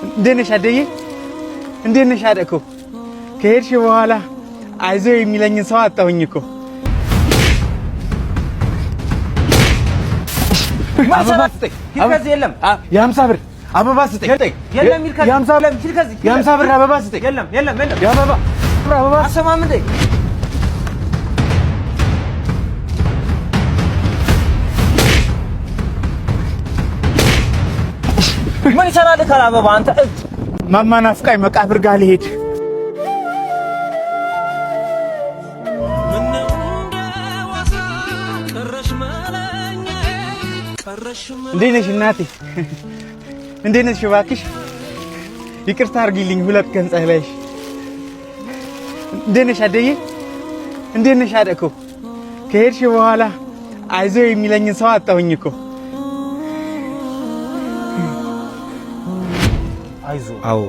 እንዴት ነሽ አደዬ? እንዴት ነሽ አደኮ? ከሄድሽ በኋላ አይዞ የሚለኝን ሰው አጣሁኝ እኮ። አበባ ስጠኝ። ከዚህ የለም። የ50 ብር አበባ ስጠኝ። የለም። የ50 ብር አበባ ስጠኝ። የለም፣ የለም፣ የለም። የአበባ አበባ። አሰማም እንዴ? ምን ይሰራልህ አበባ አንተ እብድ። ማማ ናፍቃኝ መቃብር ጋር ልሄድ። እንዴት ነሽ እናቴ? እንዴት ነሽ? እባክሽ ይቅርታ አድርጊልኝ። 2 ቀን ጸለይሽ። እንዴት ነሽ አደዬ? እንዴት ነሽ አደኮ? ከሄድሽ በኋላ አይዞ የሚለኝን ሰው አጣሁኝ እኮ። አይዞ። አዎ።